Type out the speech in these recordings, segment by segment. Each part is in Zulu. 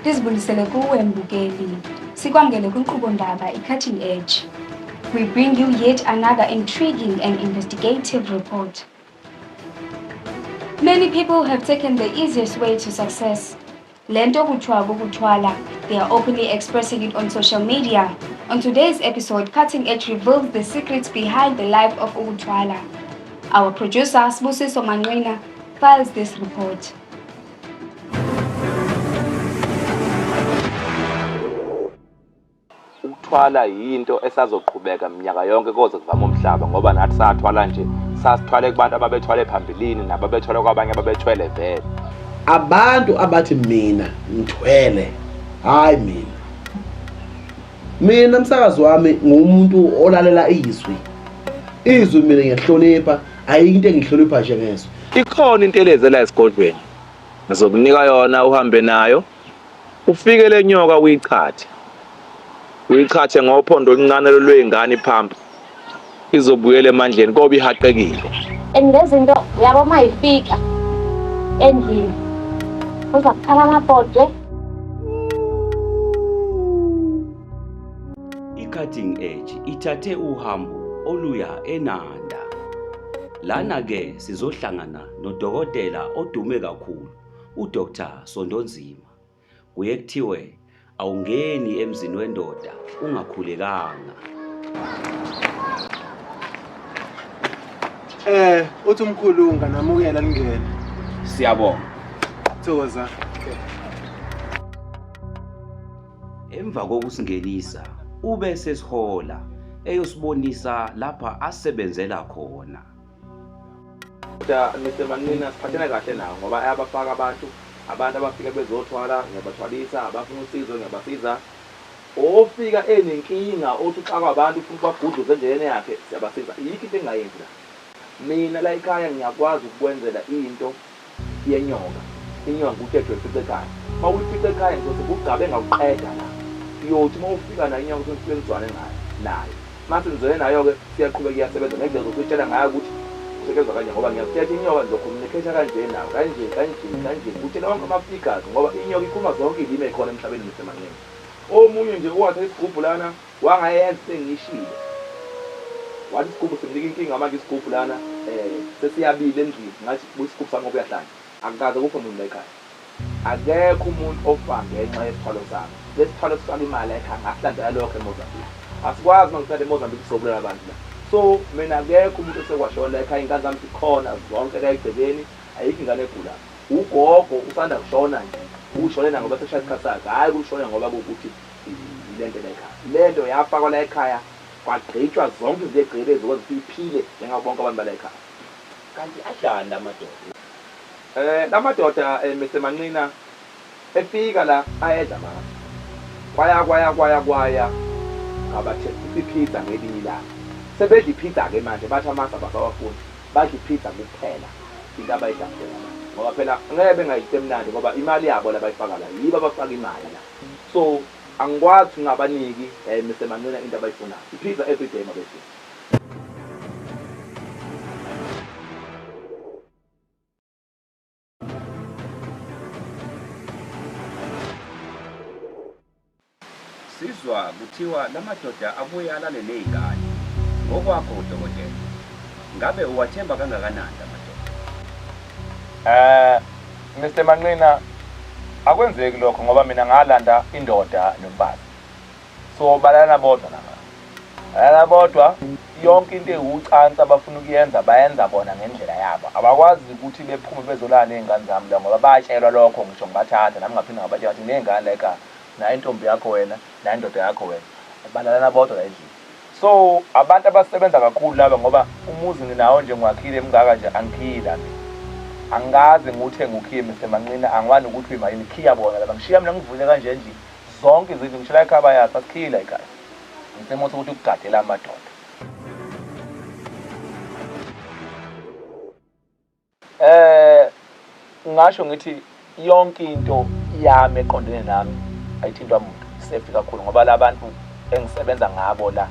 Ndizibulisele kuwe mbukeli. Sikwamkele kwinkqubo-ndaba iCutting Edge. We bring you yet another intriguing and investigative report. Many people have taken the easiest way to success. Le nto kuthiwa kukuthwala. They are openly expressing it on social media. On today's episode, Cutting Edge reveals the secrets behind the life of ukuthwala. Our producer, Sibusiso Manqina, files this report. Ukuthwala yinto esazoqhubeka minyaka yonke koze kuvame umhlaba ngoba nathi sathwala nje sasithwale kubantu ababethwale phambilini nababethwale kwabanye ababethwele vele. Abantu abathi mina ngithwele, hayi mina. Mina msakazi wami ngumuntu olalela izwi. Izwi mina ngiyahlonipha, ayikho into engihlonipha nje ngezwi. Ikhona intelezi la esigodlweni. Ngizokunika yona uhambe nayo. Ufike le nyoka uyichathe. Uyichathe ngophondo oluncane lwengane iphampa. Izobuyela emandleni kobe ihaqekile. And lezinto uyabo uma ifika endlini kuza kukhala amabhodwe. I-Cutting Edge ithathe uhambo oluya eNanda. Lana-ke sizohlangana nodokotela odume kakhulu, uDr Sondonzima. Kuye kuthiwe awungeni emzini wendoda ungakhulekanga. Uthi umkhulu unganamukela ningene. Siyabonga. Thokoza. Emva kokusingenisa ube sesihola eyosibonisa lapha asebenzela khona. Kodwa Mr Manqina siphathene kahle nawo ngoba ayabafaka abantu, abantu abafika bezothwala ngiyabathwalisa, abafuna usizo ngiyabasiza. Ofika enenkinga othi uxakwa abantu ufuna ukubagudluza endleleni yakhe siyabasiza. Ayikho into engingayenzi la. Mina la ekhaya ngiyakwazi ukukwenzela into yenyoka. Inyoka ngikutshela uyoyifica ekhaya. Uma uyifica ekhaya ngizothi kugabe ngakuqeda la. Uyothi uma ufika nayo inyoka uthi nifike nizwane ngayo nayo. Mase nizwene nayo-ke siyaqhubeka iyasebenza ngendlela ozositshela ngayo ukuthi kusetshenzwa kanjani ngoba ngiyakutshela ukuthi inyoka ngizokhommunicate kanje nayo kanje kanje kanje ngikutshela wonke ama-figures ngoba inyoka ikhuluma zonke iy'limi ey'khona emhlabeni Mr Manqina. Omunye nje wathatha isigubhu lana wangayenza into engiyishilo. Wathi isigubhu simnika inkinga manje isigubhu lana sesiyabila endlini ngathi buya isigubhu sami ngoba uyahlanya. Akukaze kufe muntu la ekhaya. Akekho umuntu ofa ngenxa yesithwalo sami. Lesithwalo sifaka imali la ekhaya ngasilandela lokho eMozambique. Asikwazi uma ngisilanda eMozambique sizobulala abantu la. So mina akekho umuntu osekwashona la ekhaya iy'ngane zami zikhona zonke la egcekeni ayikho ingane egulayo. Ugogo usanda kushona nje ushone ngoba sekushaya isikhathi sakhe hhayi ukushona ngoba kuwukuthi yilento la ekhaya. Lento yafakwa la ekhaya kwagqitshwa zonke izinto egqibezi ukuze iphile njengabo bonke abantu bala ekhaya. Kanti adlani lamadoda? Lamadoda Mister Manqina efika la ayedla amasi. Kwaya kwaya kwaya kwaya ngabathestisa ipizza ngelinye ilanga. Sebedla ipizza ke manje bathi amasi abasawafuni. Badla ipizza kuphela into abayidla kuphela manje. Ngoba phela ngeke bengayidli emnandi ngoba imali yabo la bayifaka la yibo abafaka imali la. So angikwazi ukuthi ngingabaniki Mister Manqina into abayifunayo. Ipizza everyday mabefika. Sizwa kuthiwa lamadoda abuye alale nezingane. Ngokwakho dokotela, ngabe uwathemba kangakanani lamadoda? Mr Manqina akwenzeki lokho ngoba mina ngalanda indoda nomfazi. So balalana bodwa laba. Balalana bodwa yonke into ewucansi abafuna ukuyenza bayenza bona ngendlela yabo. Abakwazi ukuthi bephume bezolala nezingane zami la ngoba bayatshelwa lokho ngisho ngibathatha nami ngaphinde ngabatshela ukuthi nginezingane la ekhaya. Nayo intombi yakho wena, nayo indoda yakho wena. Balalana bodwa la endlini. So abantu abasebenza kakhulu laba ngoba umuzi nginawo nje ngiwakhile mngaka nje angikhila mina. Angikaze ngiwuthenge ukhiye Mr Manqina angiwani ukuthi uyimalini khiya bona laba ngishiya mina ngivule kanje endlini. Zonke izindlu ngisho la ekhaya bayakha asikhile ekhaya. Ngisimo sokuthi ukugadela amadoda. Ngasho ngithi yonke into yami eqondene nami ayithintwa muntu safe kakhulu ngoba labantu engisebenza ngabo la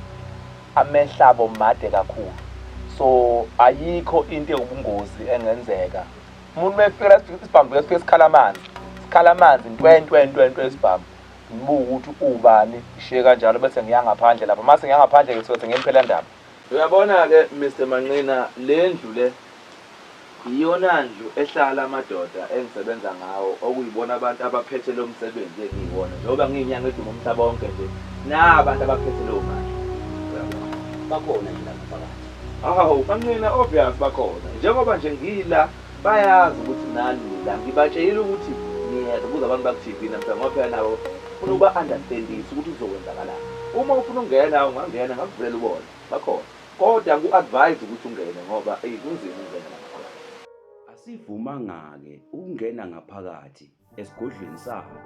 amehlo abo made kakhulu. So ayikho into ewubungozi engenzeka. Umuntu uma efika la isibhamu sifike sikhala amanzi. Sikhala amanzi ntwe ntwe ntwe ntwe isibhamu. Ngibuka ukuthi ubani ngishiye kanjalo bese ngiya ngaphandle lapha. Mase ngiya ngaphandle ke sothi ngimphela ndaba. Uyabona-ke Mister Manqina le ndlu le iyona ndlu ehlala amadoda engisebenza ngawo okuyibona abantu abaphethe lo msebenzi engiyiwona njengoba ngiyinyanga edume umhlaba wonke nje nabantu abaphethe lowo mandla. Uyabona? Bakhona nje lapha phakathi. Hawu Manqina obvious bakhona njengoba nje ngila bayazi ukuthi nani nila ngibatshelile ukuthi niyeza kuze abantu baku-TV namhlanje ngoba phela nabo funa ukuba-understandise ukuthi kuzokwenzakalani. Uma ufuna ukungena ungangena ngakuvulela ubone bakhona kodwa ngiku-advise ukuthi ungene ngoba eyi kunzima ukungena lapha phakathi. Asivumanga-ke ukungena ngaphakathi esigodlweni sakhe.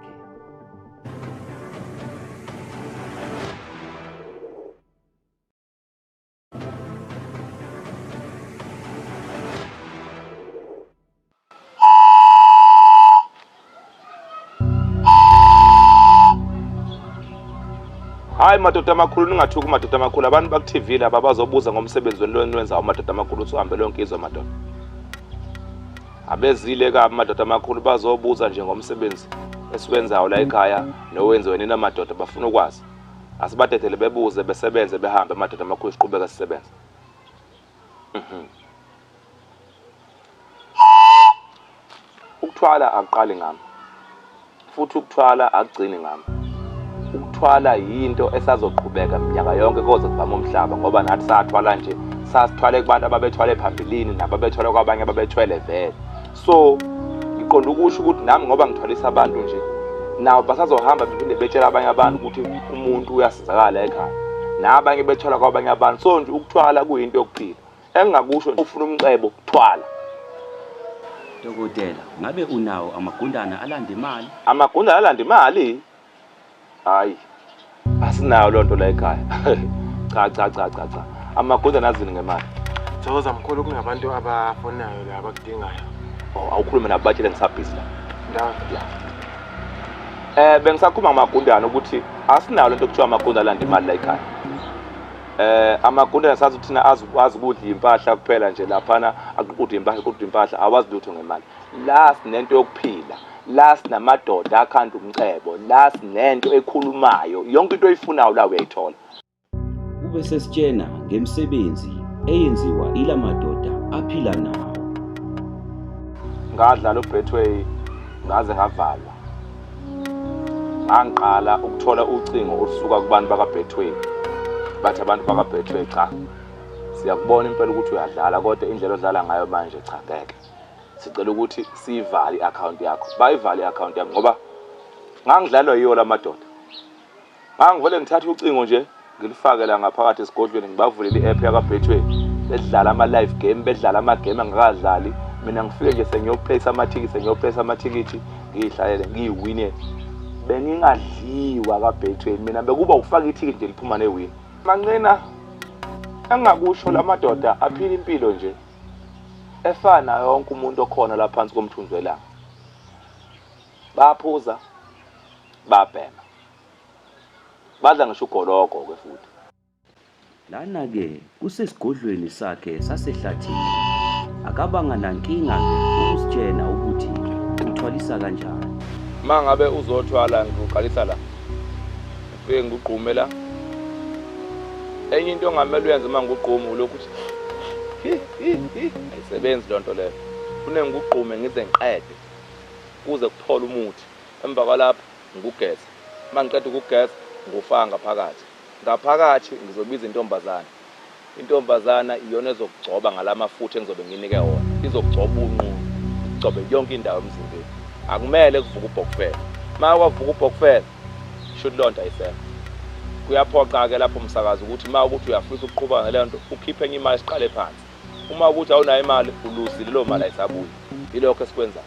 Hayi madoda amakhulu ningathuki madoda amakhulu abantu baku-TV laba bazobuza ngomsebenzi wenu eniwenzayo madoda amakhulu uthi uhambe lonke izwe madoda. Abezile kabi madoda amakhulu bazobuza nje ngomsebenzi esiwenzayo la ekhaya nowenziwe nina madoda bafuna ukwazi. Asibadedele bebuze besebenze behambe madoda amakhulu siqhubeke sisebenze. Mhm. Ukuthwala akuqali ngami. Futhi ukuthwala akugcini ngami. Ukuthwala yinto esazoqhubeka minyaka yonke koze kuvame umhlaba ngoba nathi sathwala nje sasithwale kubantu ababethwale phambilini nababethwale kwabanye ababethwele vele. So ngiqonda ukusho ukuthi nami ngoba ngithwalisa abantu nje nabo basazohamba bephinde betshela abanye abantu ukuthi umuntu uyasizakala ekhaya nabanye bethwala kwabanye abantu so nje ukuthwala kuyinto yokuphila engingakusho ufuna umcebo thwala. Dokotela, ngabe unawo amagundane alanda imali? Amagundane alanda imali? Hayi. Asinayo lonto la ekhaya. Cha cha cha cha cha. Amagundane azini ngemali. Thokoza mkhulu kunabantu abafonayo la abakudingayo. Oh, awukhulume nabo batshele ngisabhizi la. Ndawo. Yeah. Eh bengisakhuluma ngamagundane ukuthi asinayo lento okuthiwa amagundane alanda imali la ekhaya. Eh amagundane sazi ukuthi thina azi ukudla impahla kuphela nje laphana akuqudwa impahla kudwa impahla awazi lutho ngemali. La sinento yokuphila, la sinamadoda akhanda umcebo, la sinento ekhulumayo, yonke into oyifunayo la uyayithola. Ube sesitshena ngemisebenzi eyenziwa ila madoda aphila nawo. Ngadlala uBetway ngaze ngavalwa. Ngangiqala ukuthola ucingo olusuka kubantu bakaBetway. Bathi abantu bakaBetway cha siyakubona impela ukuthi uyadlala kodwa indlela odlala ngayo manje cha ngeke. Sicela ukuthi siyivale i-akhawunti yakho. Bayivale i-akhawunti yami ngoba ngangidlalwa yiwo la madoda. Ngangivele ngithathe ucingo nje ngilifake la ngaphakathi esigodlweni ngibavulele i-app yakaBetway bedlala ama-live game bedlala ama-game angakadlali mina ngifike nje sengiyoplace amathikithi sengiyoplace amathikithi ngiyihlalele ngiyiwine bengingadliwa kaBetway mina bekuba ukufaka ithikithi nje liphuma newini Manqina engingakusho la madoda aphila impilo nje efana yonke umuntu okhona la phansi komthunzi welanga baphuza babhema badla ngisho ugologo ke futhi. Lana ke kusesigodlweni sakhe sasehlathini. Akabanga nankinga ke ukusitshena ukuthi uthwalisa kanjani. Uma ngabe uzothwala ngikuqalisa la ngifike ngikugqume la enye into ongamele uyenze uma ngikugquma ulokhu uthi hi hi hi ayisebenzi loo nto leyo fune ngikugqume ngize ngiqede kuze kuphole umuthi emva kwalapho ngikugeze uma ngiqeda ukugeza ngufaka ngaphakathi ngaphakathi ngizobiza intombazana intombazana iyona ezokugcoba ngalamafutha engizobe nginike wona izokugcoba unqunu igcobe yonke indawo emzimbeni akumele kuvuke ubhokufela uma kwavuka ubhokufela shuthi loo nto ayisekho kuyaphoqa-ke lapho umsakazi ukuthi uma ukuthi uyafisa ukuqhuba ngaleyo nto ukhiphe enye imali siqale phansi uma ukuthi awunayo imali uluzile leyo mali ayisabuyi yilokho esikwenzayo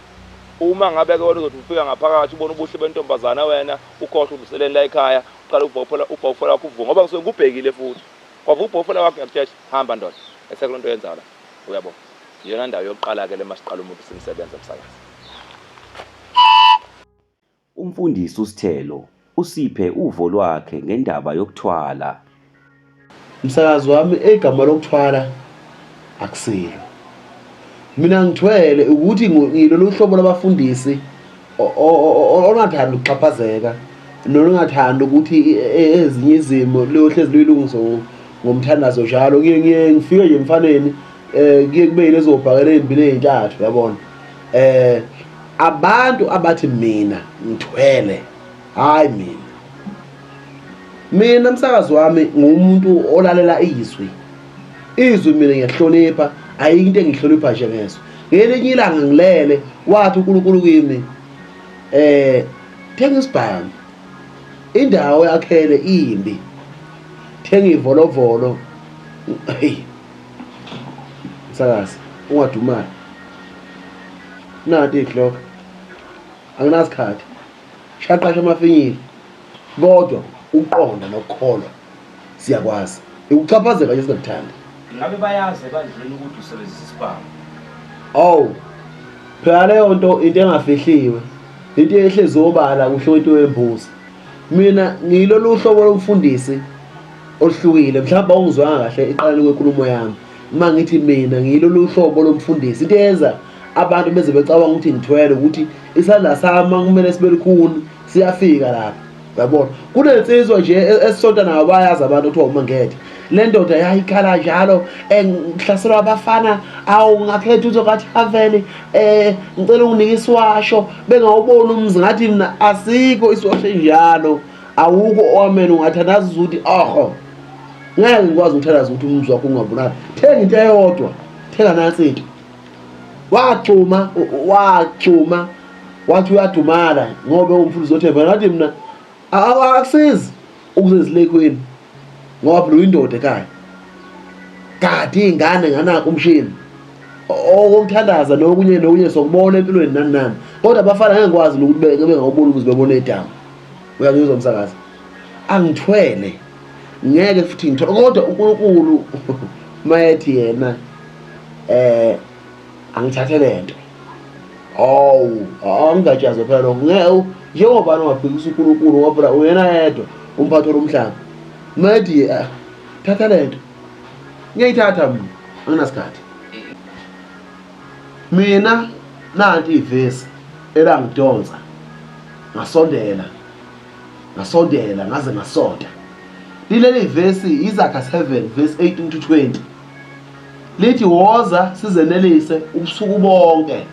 Uma ngabe-ke wena uzothi ufika ngaphakathi ubone ubuhle bentombazana wena ukhohlwe ubuseleni la ekhaya uqale ubhofela ubhofela wakho uvuka ngoba ngisuke ngikubhekile futhi kwavuka ubhofela wakho ngiyakutshela hamba ndoda esekho lento oyenzayo la uyabo iyona ndawo yokuqala-ke le masiqala umuntu simsebenza msakazi. Umfundisi uSithelo usiphe uvo lwakhe ngendaba yokuthwala. Msakazi wami igama lokuthwala akusilo. Mina ngithwele ukuthi ngilolu hlobo lwabafundisi Ongathandi ukuxhaphazeka nolungathandi ukuthi ezinye izimo liyohlezi luyilungise ngomthandazo njalo. Kuye ngiye ngifike nje emfaneni kuye kube yilezo bhakela ey'mbili ey'ntathu yabona. Abantu abathi mina ngithwele, hhayi mina. Mina msakazi wami ngumuntu olalela izwi. Izwi mina ngiyahlonipha, ayikho into engihlonipha nje ngezwe. Ngelinye ilanga ngilele wathi uNkulunkulu kimi thenga isibhamu. Indawo yakhele imbi. Thenga ivolovolo. Hey. Msakazi, ungadumali. Nanti ihloko. Anginasikhathi. Shaqasha amafinyila. Kodwa ukuqonda nokukholwa siyakwazi. Ukuchaphazeka nje singakuthandi. Ingabe bayazi ebandleni ukuthi usebenzisa isibhamu? Awu. Phela leyo nto into engafihliwe. Into ehlezi obala kuhle kwento yembuzi. Mina ngilolu hlobo lomfundisi oluhlukile. Mhlawumbe awungizwanga kahle eqaleni kwenkulumo yami. Uma ngithi mina ngilolu hlobo lomfundisi, into eyenza abantu beze becabanga ukuthi ngithwele ukuthi isandla sami kumele sibe lukhuni siyafika lapha. Uyabona? Kunensizwa nje esisonta nayo bayazi abantu kuthiwa uMangethe. Le ndoda yayikhala njalo ngihlaselwa abafana awu ngakhetha uzokathi haveli ngicela unginike isiwasho bengawuboni umzi ngathi mina asikho isiwasho enjalo awukho owamena ungathandaza ukuthi oho ngeke ngikwazi ukuthandaza ukuthi umzi wakho ungabonakali. Thenga into eyodwa, thenga nansi into. Waxhuma waxhuma wathi uyadumala ngoba umfundisi othemba ngathi mina akusizi ukuzezilekhweni ngoba phela uyindoda ekhaya kade iy'ngane nganakho umshini okokuthandaza nokunye nokunye sokubona empilweni nani nani kodwa abafana ngeke ngikwazi nokuthi bengawuboni ukuze bebone idamu. Uyangizwa msakazi? Angithwele ngeke futhi ngithwele kodwa uNkulunkulu mayethi yena angithathe lento. Hawu, angingatshazwa phela lokho. Ngeke njengoba ungaphikisa uNkulunkulu ngoba phela uyena yedwa umphathi womhlaba. Mayethi thatha lento. Ngiyayithatha mina, anginasikhathi. Mina nanti ivesi elangidonsa ngasondela ngasondela ngaze ngasonta. Lileli vesi Izakha 7 verse 18 to 20. Lithi woza sizenelise ubusuku bonke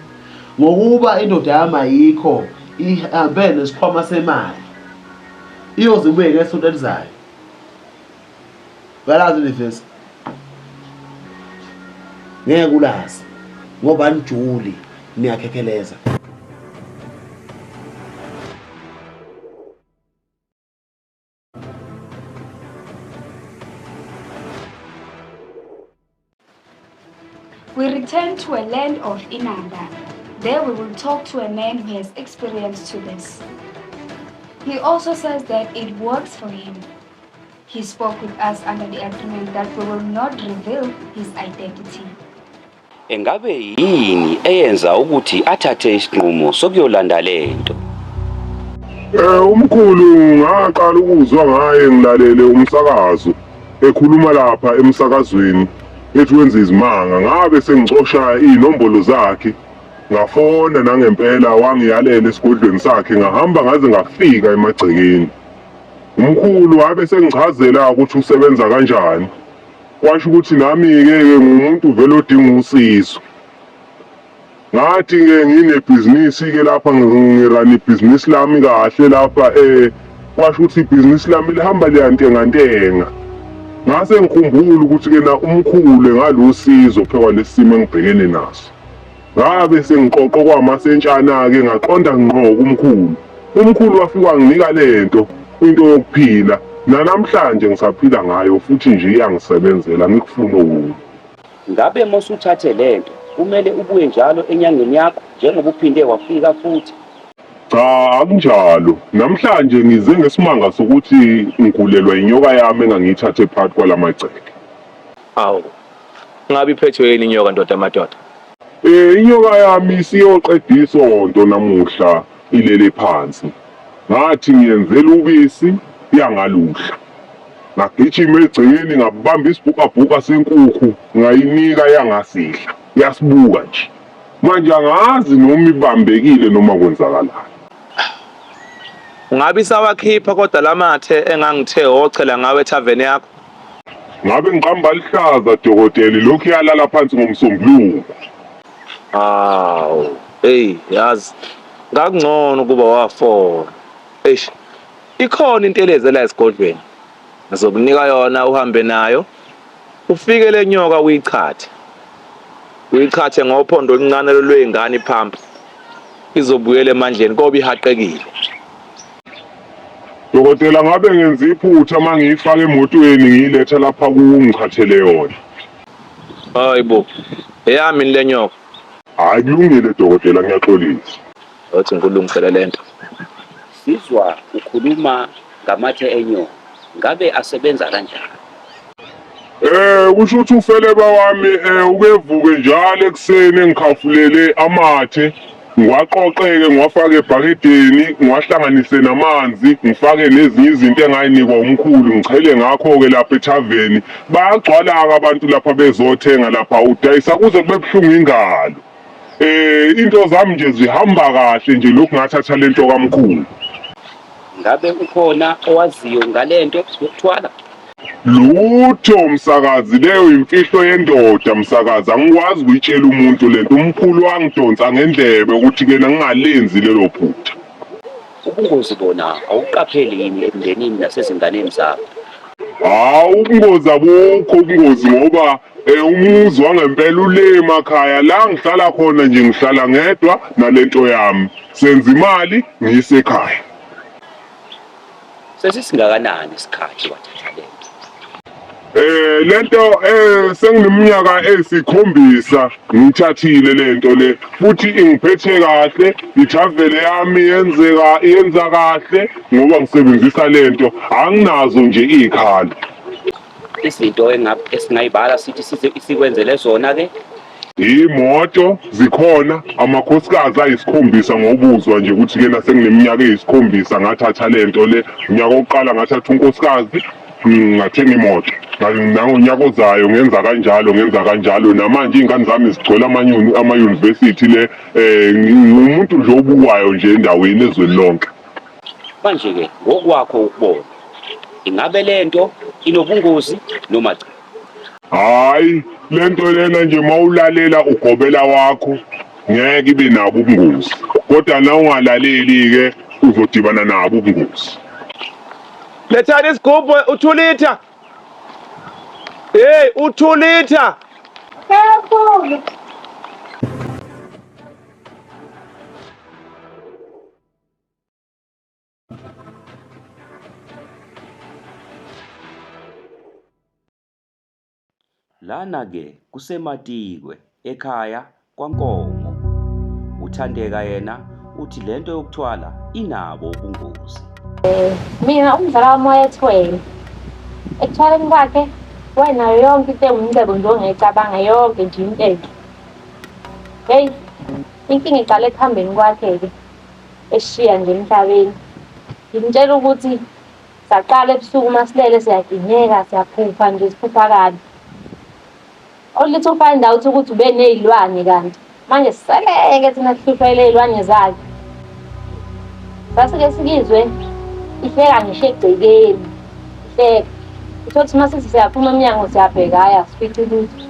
ngokuba indoda yami ayikho ihambe nesikhwama semali iyoze ibuye ngesonto elizayo. Uyalazi le vesi? Ngeke ulazi ngoba nijuli niyakhekheleza. We return to a land of Inanda. There we will talk to a man who has experience to this. He also says that it works for him. He spoke with us under the agreement that we will not reveal his identity. Engabe yini eyenza ukuthi athathe isinqumo sokuyolanda lento? Umkhulu ngaqala ukuzwa ngaye ngilalele umsakazo ekhuluma lapha emsakazweni ethi wenza izimanga ngabe sengicosha iy'nombolo zakhe ngafona nangempela wangiyalela esigodlweni sakhe ngahamba ngaze ngafika emagcekeni. Umkhulu wabe sengichazela ukuthi usebenza kanjani. Kwasho ukuthi nami-ke ke ngumuntu vele odinga usizo. Ngathi-ke nginebhizinisi-ke lapha ngirana ibhizinisi lami kahle lapha kwasho ukuthi ibhizinisi lami lihamba liyantengantenga. Ngase ngikhumbula ukuthi-ke na umkhulu engalusizo phekwa lesi simo engibhekene naso. Ngabe sengiqoqa okwamasentshana-ke ngaqonda ngqo kumkhulu. Umkhulu wafika wanginika lento into yokuphila nanamhlanje ngisaphila ngayo futhi nje iyangisebenzela ngikufuna okunye. Ngabe mosuthathe lento kumele ubuye njalo enyangeni yakho njengoba uphinde wafika futhi? Cha akunjalo. Namhlanje ngize ngesimanga sokuthi ngigulelwa inyoka yami engangiyithathe phakathi kwalamagceke. Awu. Ngabe iphethwe yini inyoka ndoda amadoda? Inyoka yami isiyoqeda isonto namuhla ilele phansi. Ngathi ngiyenzela ubisi yangaludla. Ngagijima egcekeni ngabamba isibhukabhuka senkukhu ngayinika yangasidla. Yasibuka nje. Manje angazi noma ibambekile noma kwenzakalani. Ungabe isawakhipha kodwa lamathe engangithe wochela ngawe ethaveni yakho. Ngabe ngiqamba lihlaza dokotela lokhu yalala phansi ngomsombuluko. Awu, hey yazi ngakungcono ukuba wafona. Eish. Ikhona intelezi la esigodlweni. Ngizokunika yona uhambe nayo. Ufike le nyoka uyichathe. Uyichathe ngophondo oluncane lwengane iphampa. Izobuyela emandleni kobe ihaqekile. Dokotela ngabe ngenza iphutha uma ngiyifaka emotweni ngiyiletha lapha kuwe ungichathele yona. Hayibo. Eyami le nyoka. Hayi kulungile dokotela ngiyaxolisa. Othi ngikulungisele lento. Sizwa ukhuluma ngamathe enyoka, ngabe asebenza kanjani? Eh kusho ukuthi ufeleba wami eh ukevuke njalo ekuseni engikhafulele amathe ngiwaqoqeke ngiwafake ebhakedeni ngiwahlanganise namanzi ngifake nezinye izinto engayinikwa umkhulu ngichele ngakho-ke lapha ethaveni bayagcwala-ke abantu lapha bezothenga lapha udayisa kuze kube buhlungu ingalo Eh into zami nje zihamba kahle nje lokhu ngathatha lento kamkhulu. Ngabe ukhona owaziyo ngalento yokuthwala? Lutho msakazi leyo imfihlo yendoda msakazi angikwazi ukuyitshela umuntu lento umkhulu wangidonsa ngendlebe ukuthi kena ngingalenzi lelo phutha. Ubungozi bona awuqapheli yini emndenini nasezinganeni zakho? Hawu ubungozi abukho ubungozi ngoba Eh umuzi wangempela ule emakhaya la ngihlala khona nje ngihlala ngedwa nalento yami. Senza imali ngiyisekhaya. Sesisingakanani isikhathi wathatha lento? Eh lento eh sengineminyaka eyisikhombisa ngiyithathile lento le futhi ingiphethe kahle ithavele yami yenzeka yenza kahle ngoba ngisebenzisa lento anginazo nje izikhala. Izinto esingayibala sithi sikwenzele zona ke. Imoto zikhona amakhosikazi ayisikhombisa ngobuzwa nje ukuthi kena sengineminyaka eyisikhombisa ngathatha lento le unyaka wokuqala ngathatha unkosikazi ngathenga imoto nangonyaka ozayo ngenza kanjalo ngenza kanjalo namanje iy'ngane zami zigcwele ama-university le um ngingumuntu nje obukwayo nje endaweni ezweni lonke. Manje-ke ngokwakho ukubona ingabe lento inobungozi noma cha? Hayi lento lena nje mawulalela ugobela wakho ngeke ibe nabo ubungozi kodwa na ungalaleli ke uzodibana nabo ubungozi. Lethani isigubhu uthulitha. Hey uthulitha. Kakhulu. Lana-ke kuseMatikwe ekhaya kwaNkomo. UThandeka yena uthi lento yokuthwala inabo ubungozi. Mina umzala wami wayethwele. Ekuthwaleni kwakhe wayenayo yonke into ewumcebo nje ongayicabanga yonke nje into enhle. Hheyi, inkinga iqale ekuhambeni kwakhe-ke. Esishiya nje emhlabeni. Ngimtshela ukuthi saqala ebusuku uma silele siyaginyeka, siyaphupha nje siphupha kabi. Only to find out ukuthi ube ney'lwane kanti. Manje siseleke thina sihlushwa yile y'lwane zakhe. Sasike sikizwe ihleka ngisho egcekeni, ihleka. Uthole ukuthi uma sithi siyaphuma emnyango siyabheka, hhayi asifici lutho.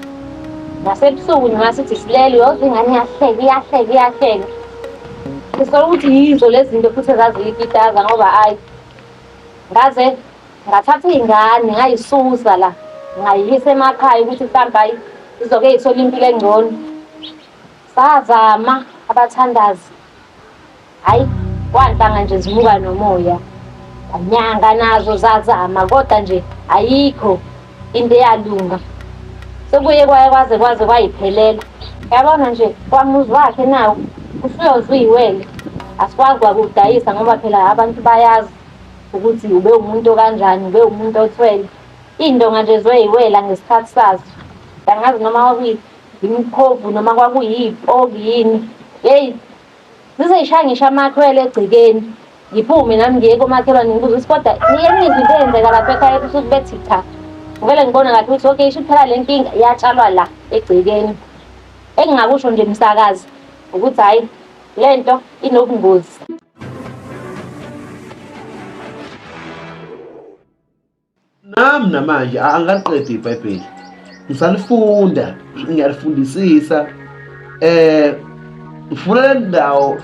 Nasebusuku nje uma sithi silele uyozwa ingane iyahleka, iyahleka, iyahleka. Ngisola ukuthi yizo lezi zinto futhi ezaziyikitaza ngoba ayi ngaze ngathatha iy'ngane ngayisusa la ngayiyisa emakhaya ukuthi mhlawumbe hhayi izoke ithole impilo engcono. Sazama abathandazi hhayi kwanhlanga nje zimuka nomoya. Nyanga nazo zazama kodwa nje ayikho into eyalunga. Sekuye kwaye kwaze kwaze kwayiphelela. Yabona nje kwamuzi wakhe nawo usuyoze uyiwele. Asikwazi kwakudayisa ngoba phela abantu bayazi ukuthi ube umuntu okanjani, ube umuntu othwele. Iy'ndonga nje zoyiwela ngesikhathi sazo. Angazi noma kwakuyimikhovu noma kwakuyiy'poki yini. Yeyi Zizeyishaya ngisho amakhwela egcekeni. Ngiphume nami ngiye komakhelwane ngibuze ukuthi kodwa niye nizwe into eyenzeka lapha ekhaya ebusuku bethi cha. Ngivele ngibone kahle ukuthi okay isho phela le nkinga iyatshalwa la egcekeni. Engingakusho nje msakazi ukuthi hhayi le nto inobungozi. Nami namanje angikaliqedi iBhayibheli. Ngisalifunda, ngiyalifundisisa. Eh ngifuna le ndawo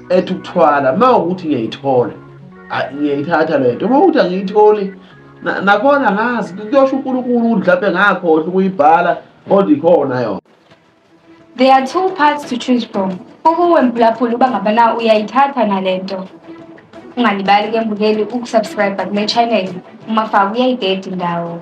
ethi ukuthwala uma ukuthi ngiyayithola ngiyayithatha le nto uma ukuthi angiyitholi nakhona ngazi kuyosho uNkulunkulu ukuthi mhlawumbe ngakhohlwa ukuyibhala kodwa ikhona yona. There are two parts to choose from. Kukuwe mphulaphula uba ngaba na uyayithatha nale nto. Ungalibali ke mbukeli ukusubscribe kule channel. Umafaka uyayideda indawo.